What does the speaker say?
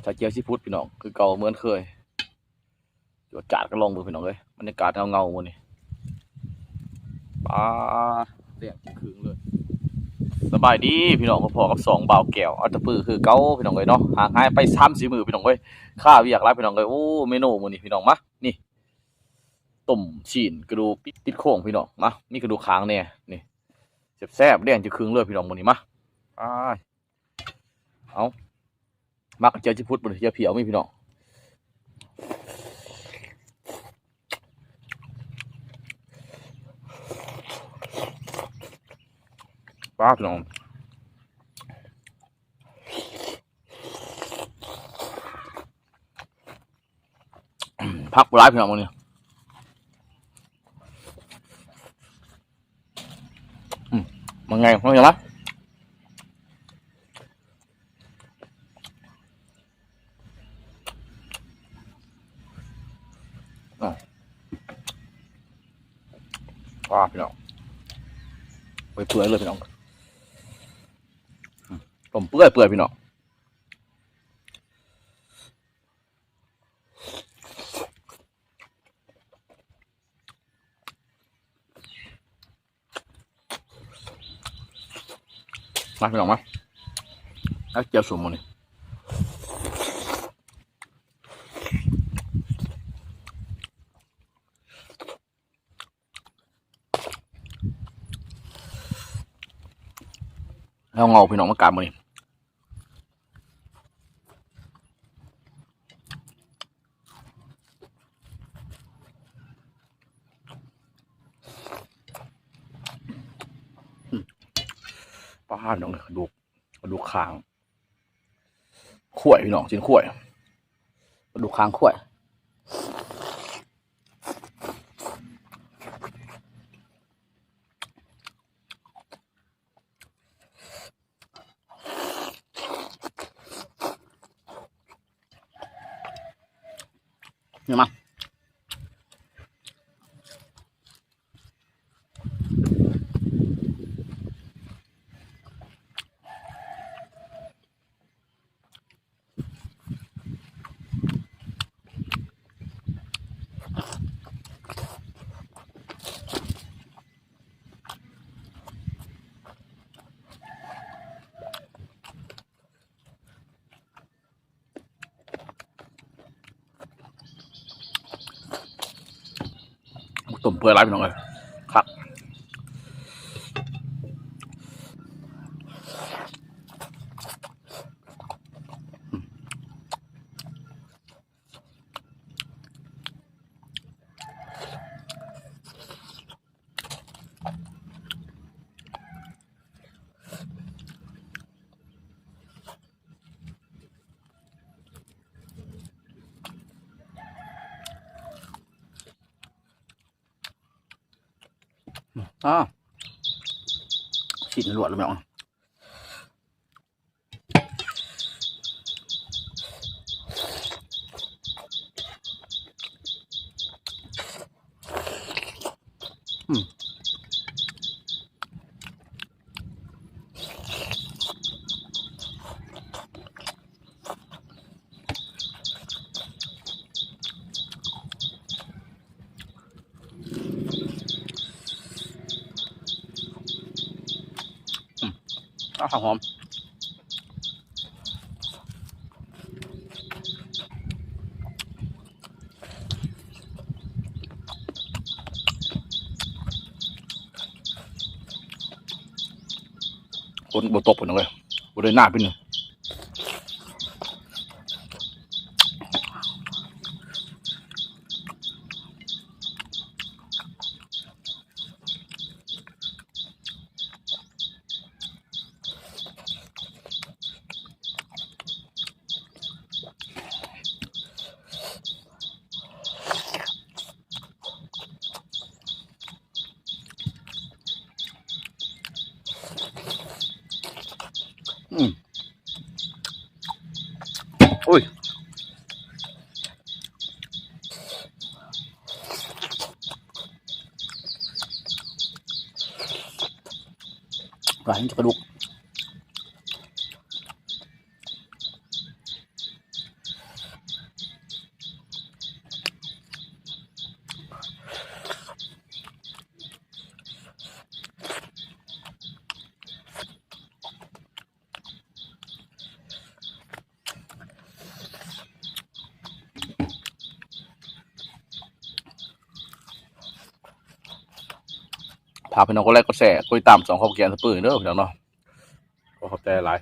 ໃສ່ແຈ່ວຊີຟູດພີ່ນ້ອງ ຄືເກົ່າເໝືອນເຄີຍ. ຈວດຈາດກັນ ລອງເບິ່ງພີ່ນ້ອງເອີຍ ບັນຍາກາດເຫງົາໆມື້ນີ້ ປາດ ແດງຈຶ່ງຄຶ່ງເລີຍ. ສະບາຍດີພີ່ນ້ອງ ພໍ້ກັບຊ່ອງບ່າວແກ້ວອັດຕະປືຄືເກົ່າພີ່ນ້ອງເອີຍເນາະ ຫ່າງຫາຍໄປສາມສີ່ມື້ພີ່ນ້ອງເອີຍ ຄາວຽກຫຼາຍພີ່ນ້ອງເອີຍ. ໂອ້ ເມນູມື້ນີ້ພີ່ນ້ອງ ມາ ນີ້ ຕົ້ມຊີ້ນກະດູກຕິດ ຕິດໂຄງພີ່ນ້ອງ ມາ ມີກະດູກຄາງແດ່ ນີ້ ແຊບໆ ແດງຈຶ່ງຄຶ່ງເລີຍພີ່ນ້ອງມື້ນີ້ ມາ ອ້າຍ ເອົາ ມັກແຈ່ວຊີຟູດບໍ່ນີ້ ຢ່າຜຽວມີພີ່ນ້ອງ ປາດພີ່ນ້ອງ. ຜັກບໍ່ຫຼາຍພີ່ນ້ອງມື້ນີ້ ອືມ ມັນໄງ ມັນຍັງວະ ອ້າວ ວ້າ ພີ່ນ້ອງ ເປື່ອຍໆ ເລີຍພີ່ນ້ອງ ອືມ ຕົ້ມເປື່ອຍໆ ພີ່ນ້ອງ. ມາພີ່ນ້ອງມາ ເອົາແຈ່ວສົ້ມມື້ນີ້ ເຫງົາໆ ພີ່ນ້ອງ ມາການມື້ນີ້ ອືມ ປາດ ພີ່ນ້ອງ ກະດູກ ກະດູກຄາງ ຄວາຍພີ່ນ້ອງ ຊີ້ນຄວາຍ ກະດູກຄາງຄວາຍ ນີ້ມາ ຕົ້ມເປື່ອຍຫຼາຍ ພີ່ນ້ອງເອີຍ ຄັກ. ອ້າວ ຊີ້ນລວດແລ້ວແມ່ນ. ອືມ ອືມ ອ້າວ ຫອມ. ຝົນບໍ່ຕົກ ພີ່ນ້ອງເອີຍ ບໍ່ໄດ້ນາປີນີ້. ອືມ ໂອ້ຍ ຫຼາຍ ມີແຕ່ກະດູກ. ຝາກພີ່ນ້ອງກົດໄລກ໌ ກົດແຊ ກົດຕິດຕາມຊ່ອງຂອງແກນສະເປີເດີພີ່ນ້ອງເນາະ. ຂໍຂອບໃຈຫຼາຍ.